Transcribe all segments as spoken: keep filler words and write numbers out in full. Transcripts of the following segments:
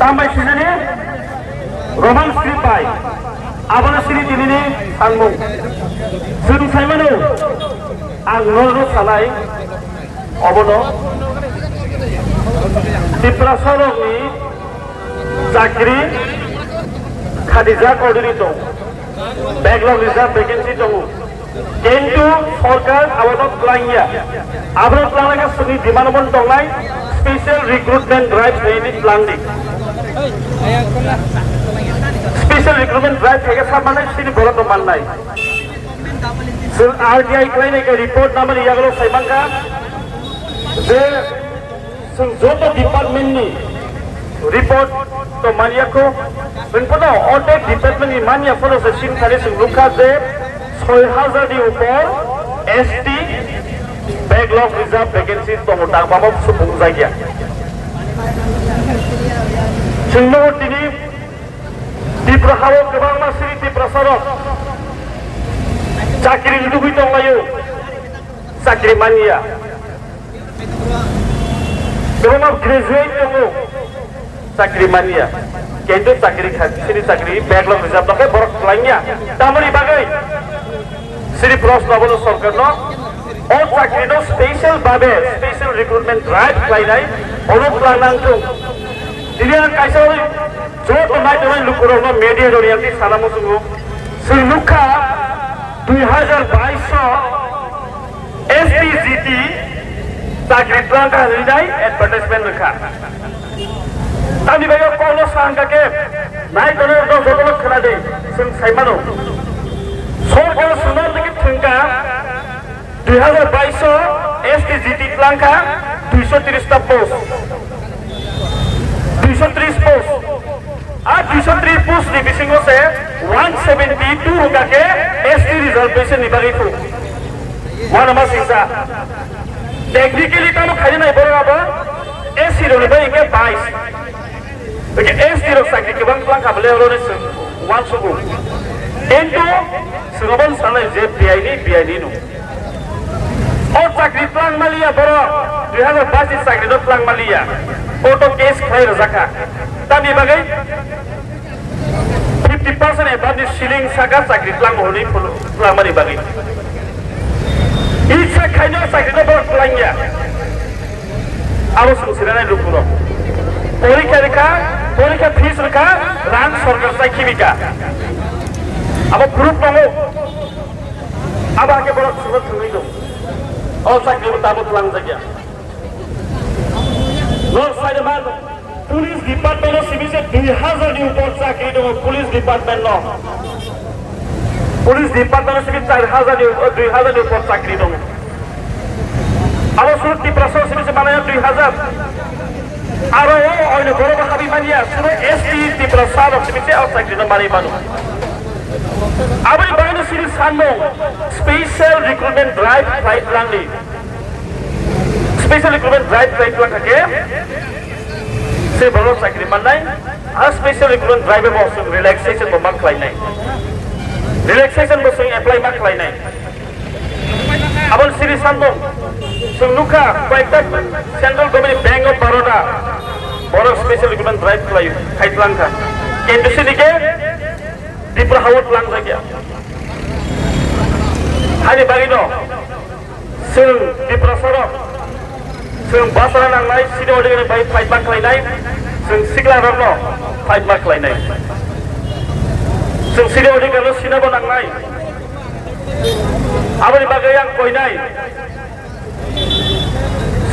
Tambai sijani Roman script bai abono sini tinini sangmung. Chwng saimano ang norno sanai obono Tiprasarokni chakri khadijak already tong. Backlog reserve vacancy tongo. Kintu sorkar abono twlangya. Abono twlangna khe chwngni demand omo tongnai special recruitment drive khaini twlangdi. Special recruitment drive khaikhe sa mannai sini borok no mannai. Chwng R T I khlainai khe report namani yagulo sai mankha je Chwng joto department ni report to manya kho, hwnphano o tei department ni manya phano se sini thani chwng nukha je soi hajar ni upor S T backlog reserve vacancy tongo, tangmamo subung jakya. Chwng no tini Tripura hao kwbangma sini Tiprasa rok chakri lugui tonglaio, chakri manya. Kwbangma graduate tongo, chakri manya. Kintu chakri kha, sini chakri backlog reserve tongkhe borok twlangya. Tamoni bagwi sini proshno abono sorkarno, o chakrino special babe special recruitment drive khlainai, bono twlang nangthung. Tini ang kaisa joto naitongnai lukurokno media rok yang sana muchungo. Chwng nukha dui hajar bais o S T G T chakri twlang kha hinwi nai advertisement rwkha. Tamni bagwi kokno sa wngkha khe nai tonwi rwkha jotono khwna di, chwng sai mano. Sorkar swnam digi thwngkha dui hajar bais o S T G T twlang kha duiso tris ta post. Duiso tris post. A duiso tris post ni bisingo se one seventy two wngkha khe S T reservation ni bagwi phu. Wanama singsa. Technically tamo khaina nai borok abo S C rok ni bai hingke bais. Hingke S T rok sakni kwbang twlang kha bole oro ni swng wansugo. Kintu swng abo sanai je B I ni, B I ni no. O chakri twlang maliya borok, dui hajar bais ni chakri no twlang maliya. Court o case khlai rwjak kha. Tamni bagwi fifty percent above ni ceiling saka chakri twlang hwnwi phul-, twlang mani bagwi. Isa khaino chakri no borok twlang ya. Abo swng sinanai lukurok. Porikha rikha, porikha fees rikha, rang sorkar sai khibika. Abo proof tongo. Abo hake borok sumut thangwi dong. O chakri bo tabuk twlang jakya. North side man, police department o sibise dui hajar ni upor chakri tongo, police department no. Police department o sibise char hajar ni, dui hajar ni upor chakri tongo. Abo suru Tiprasa o sibise manaya dui hajar. Aro o oino borok habi manya, suru S T Tiprasa rok sibise o chakri no manwi mano. Aboni bagwino sini sanmung, special recruitment drive khlai twlangdi. Special recruitment drive khlai twlang kha khe, se borok chakri mannai, a special recruitment drive bo swng relaxation bo ma khlainai. Relaxation bo swng apply ma khlainai. Aboni siri sanmung, swng nukha, koyekta Central Government Bank of Baroda, borok special recruitment drive khlai, khai twlang kha. Kintu sini khe Tripura hao twlang jakya. Hani bagwino, Chwng Tiprasa rok, chwng bachana nangnai, sini odegani bai fight ma khlainai, chwng sikla rokno fight ma khlainai. Chwng sini odegano sinabo nangnai. Aboni bagwi ang koinai.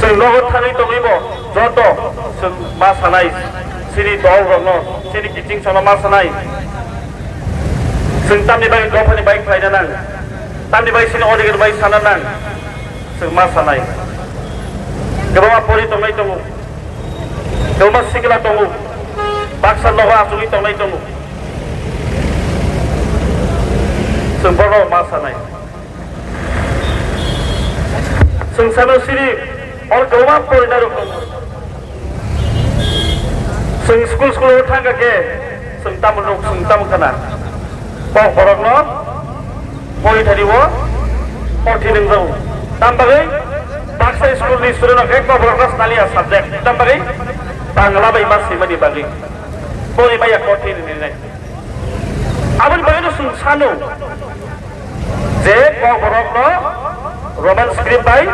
Chwng nogo thangwi tongwibo joto chwng ma sanai, sini dol rokno, sini kiching sono ma sanai. Chwng tamni bagwi dophani bai khlaina nang, tamni bai sini odegani bai sana nang. Chwng ma sanai. Kwbangma pori tongnai tongo. Kwbangma sikla tongo. Baksa nogo achugwi tongnai tongo. Chwng bono ma sanai. Chwng sano siri or kwbangma porinai rok tongo. Chwng school, school o thangkha khe chwng tamo nuk, chwng tamo khna. Kok borokno pori thani o pori nung jago. Tam bagwi baksa school ni student rok khe kok borokno sanaliya subject. Tam bagwi Bangla bai ma swimani bagwi. Boni maya kothin hinwi nai. Aboni bagwino chwng sano je kokborokno Roman script bai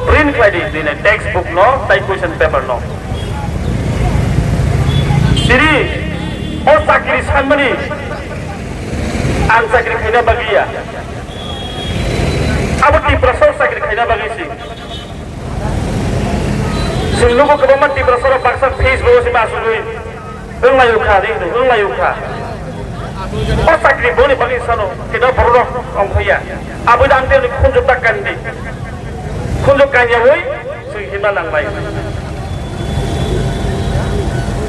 print khlai di, nini textbook no tai question paper no. Tini o chakri sanmani ang chakri khaina bagwi ya. Abo Tiprasa o chakri khaina bagwi si. Chwng nugo kwbangma Tiprasa rok baksa Facebook o se ma asugwi wng lai ukha, ring wng lai ukha. O chakri boni bagwi sano, keda borok rok ongkhorya. Abo da ang tei khunju tak kandi. Khunju kanya oi, chwng hima nang lai.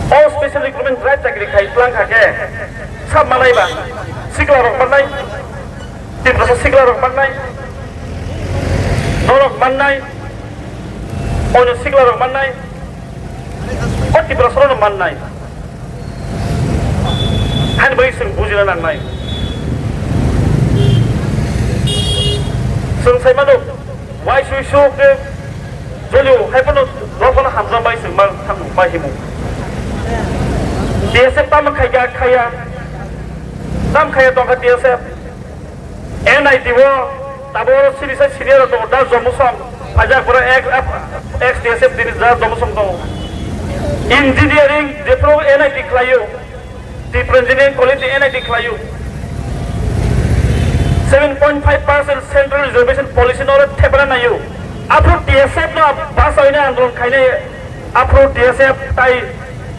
O special recruitment drive chakri khai tlang kha khe, sab malai ba, sikla rok malai. Tiprasa sikla rok mannai, norok mannai, onyo sikla rok mannai, o Tiprasa rok mannai. Hani bai chwng bujina nangnai. Chwng sai mano, wai sui su ke jolio hai phano rok phano hamjak bai chwng ma thang ma himu. T S F tamo khai kha khaya, tam khaya tongkha T S F. N I T o tabuk oro sini sai senior rok tongo, da Jomusong phaijak borok ex, ex T S F tini da Jomusong tongo. Engineering jephuru N I T khlaio, Tripura Engineering College ni N I T khlaio. Seven point five percent Central Reservation Policy no oro thepana naio. Aphuru T S F no bachai andolon khainai. Aphuru T S F tai,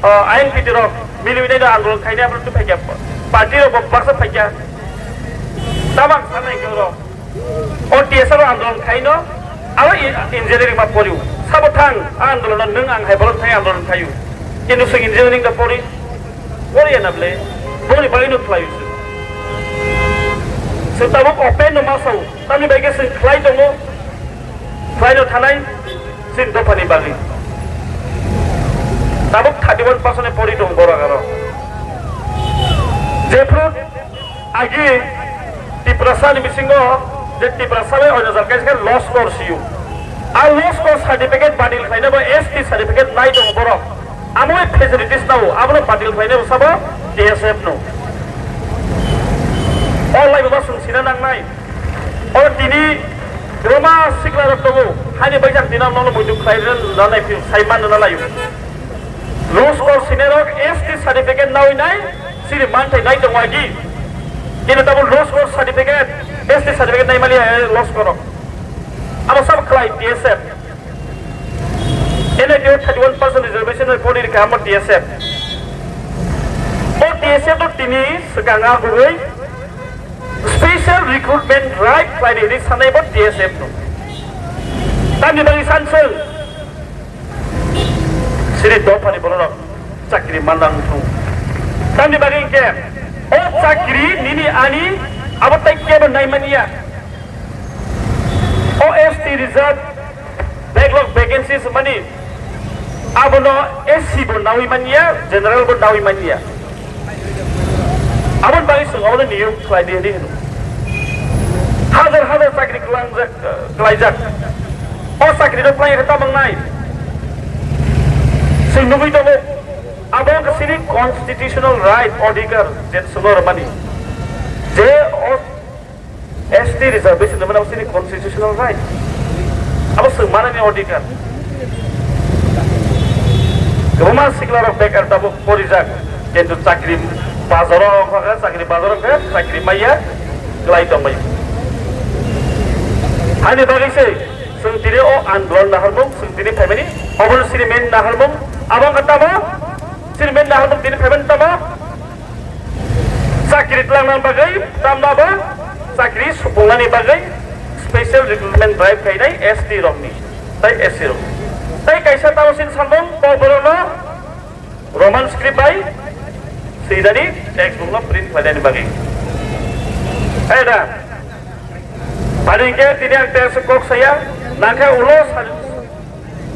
o, I N P T rok miliwi nai andolon khainai aphuru twi phaikya party rok bo baksa phaikya. Tabang sanai khe oro. O T S F andolon khaino abo i-, engineering ma poriu. Sabo thang a andolon nwng ang hai bolong thai andolon khayu. Kintu swng engineering da pori. Pori ya na ble. Pori bai no khlai swng. Swng tabuk open no ma sao. Tamni bai khe swng khlai tongo. Khlai no thanai. Chini dophani bagwi tabuk thirty one percent ni pori tongo borok aro. Jephru agi Tiprasa ni bisingo je Tiprasa bai oino jat kaisa khe loss kor siyo. A loss kor certificate badil khlaina bo S T certificate nai tongo borok. Amo bai facilities nao, abono badil khlaina bo sabo T S F no. O lai bo ba swng sina nangnai. O tini kwbangma sikla rok tongo, hani bai jang tini nono muitu khlai rwna nai phiyok, sai manna na laio. Loss kor sini rok S T certificate nawi nai, sini manthai nai tongo agi. Kini tabuk loss kor certificate, S T certificate nai mali hai loss kor rok. Abo sab khlai T S F. N I T o thirty one percent reservation bai pori rikha amo T S F. O T S F no tini swkang a gurui special recruitment drive khlaini hinwi sanai bo T S F no. Tamni bagwi sanswng sini dophani bororok chakri manna wngthung. Tamni bagwi hinkhe o chakri nini ani abo tai kebo naimaniya. O S T reserve backlog vacancies mani abono S C bo nawi manya, general bo nawi manya. Aboni bagwi chwng abono niyom khlai di hinwi hino. Hajar hajar chakri kwlangjak, kwlaijak. O chakri no kwlai khe tamo wngnai? Chwng nugwi tongo. Abo wngkha chini constitutional right, odhikar, je chwngno rwmani. Je o S T reservation rwmani abo chini constitutional right. Abo chwng manani odhikar. Kwbangma siklarok bekar tabuk porijak, kintu chakri bazaro wngkha khe, chakri bazaro khe chakri maya kwlai tongbai. Haini bagwi se chwng tini o andolon naharmung, chwng tini phaimani, obono chini main naharmung, abo wngkha tamo, chini main naharmung tini phaimani tamo, chakri twlangna bagwi, tamni abo chakri supungnani bagwi special recruitment drive khainai S T rokni, tai S C rokni. Tai kaisa tamo sin sanbong, kokborokno Roman script bai swidani textbook no print khlainani bagwi. Ai da, bani ke tini ang text kok saya, nangkhe ulo sa-,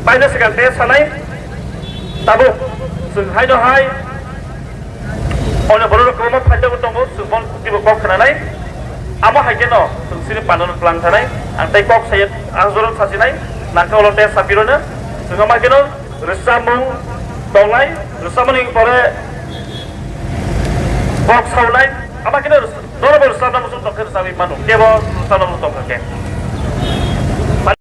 Paina swkang tei sanai, tabuk chwng haino hai, ono borok rok kwbangma phaijagwi tongo, chwng bono twibo kok khnanai, amo hai kheno chwng chini panano twlang thanai, ang tei kok saya, ang jora sasinai, nangkhe ulo tei sapirwno, chwng ama kheno rwchapmung, Tongnai, rwchapmani pore kok saunai, ama khe norok bo rwchapna muchung tongkhe rwchapwi mano, kebo rwchapna muchung tongkha khe.